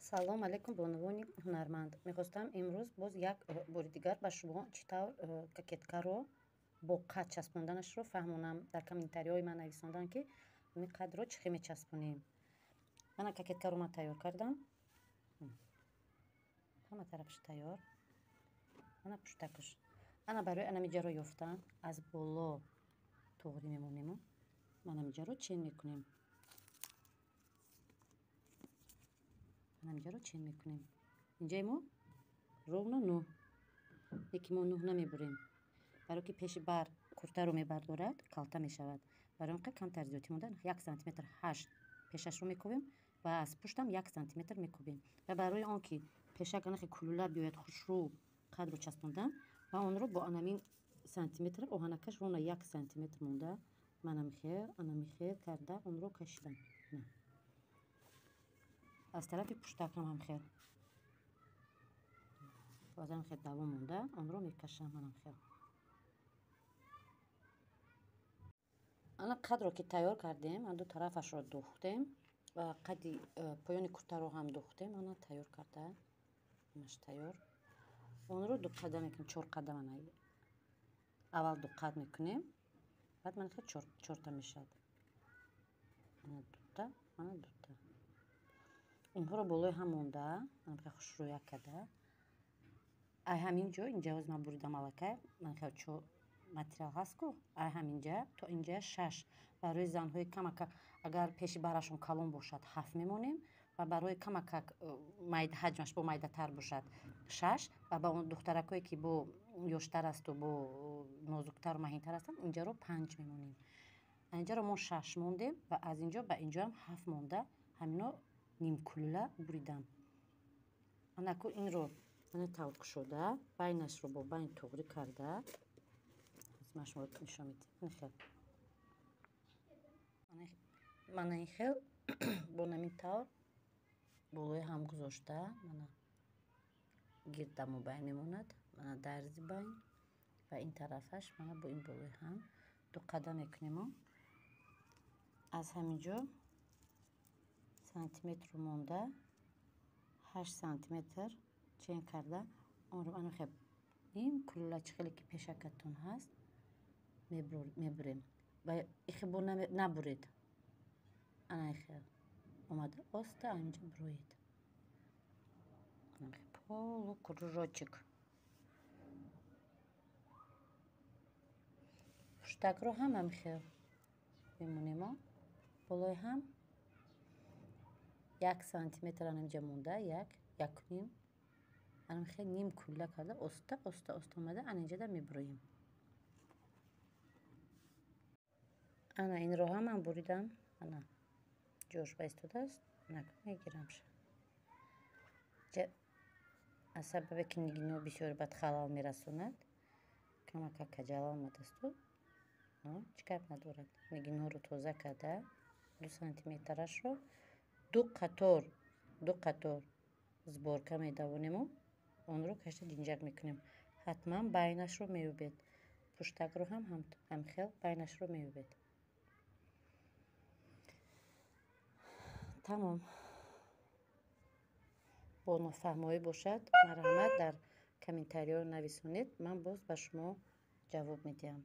Салом алейкум, бонувони ҳунарманд. Мехостам имрӯз боз як бори дигар ба шумо чӣ тавр кокеткаро бо қад часпонданашро фаҳмонам. Дар комментариҳои ман нависонданд, ки ҳамин қадро чӣ хел мечаспонем. Мана кокеткаро ман тайёр кардам. Ҳама тарафаш тайёр. Мана пуштакаш. Ана барои анамиҷаро ёфтан аз боло туғрӣ мемонему манамиҷаро чен мекунем. Манамиҷаро чен мекунем. Инҷаи мо ровно 9. Леки мо 9 намебурем. Барои ки пеши бар куртаро мебардорад, калта мешавад. Барои он қа камтар зиёдтӣ монда 1 сантиметр 8 пешашро мекобем ва аз пуштам 1 сантиметр мекобем. Ва барои он ки пешак анахе кулула биёяд хушрӯ қадро часпондан ва онро бо анамин сантиметр оҳанакаш ровно 1 сантиметр монда манамихел анамихел карда онро кашидам. Аз тарафи пуштакам ҳамхел баъзан хел давом монда онро мекашам манамхел. Ана қадро ки тайёр кардем, ан ду тарафашро духтем ва қади поёни куртаро ҳам духтем. Ана тайёр карда, ҳамаш тайёр. Онро ду қадам мекунем, 4 қадам. Ана аввал ду қад мекунем, баъд мана хел чорта мешавад. Ана дута, ана дута. Онҳоро болои ҳам монда, ана хел хушрӯяк карда. Ай ҳамин ҷо, инҷа ҳоз ман буридам аллакай, мана хел чор материал ҳаст ку, ай ҳаминҷа то инҷа 6. Барои занҳои камакак агар пеши барашон калон бошад 7 мемонем ва барои камакак ҳаҷмаш бо майдатар бошад 6 ва ба он духтаракое ки бо ёштар асту бо нозуктару маҳинтар ҳастанд инҷаро 5 мемонем. Инҷаро мо 6 мондем ва аз инҷо ба инҷоам 7 монда ҳамино нимкулула буридам. Анаку инро ана тавр кушода байнашро бо байн туғрӣ карда ман шуморо нишон медиҳам. Хел мана ин хел бо намин тавр болои ҳам гузошта мана гирдамо байн мемонад, мана дарзи байн ва ин тарафаш мана бо ин болои ҳам ду қадам мекунему. Аз ҳамин ҷо сантиметру монда 8 сантиметр чен карда онро ана хел ним кулула чӣ хеле ки пешакатон ҳаст мебурем ва ихе бо набуред. Ана ихел омада оста анҷа буроед. Полукружочек. Пуштакро ҳам ҳамихел мемонемо болои ҳам 1 сантиметр анамиҷа монда, 1, 1.5 анамихел ним кулла карда оста оста оста омада анинҷада мебуроем. Ана инро ҳам ман буридам. Ана ҷош ба истодааст, мегирамша. Аз сабабе ки нигино бисёр бад халал мерасонад, камака каҷала омадасту, чӣ гап надорад. Нигинҳоро тоза карда 2 сантиметрашро ду қатор сборка медавонему онро кашта динҷак мекунем. Ҳатман байнашро меёбед. Пуштакро ҳам ҳамхел байнашро меёбед. Тамом. Бо нофаҳмоӣ бошад, марҳамат дар комментариҳо нависонед, ман боз ба шумо ҷавоб медиҳам.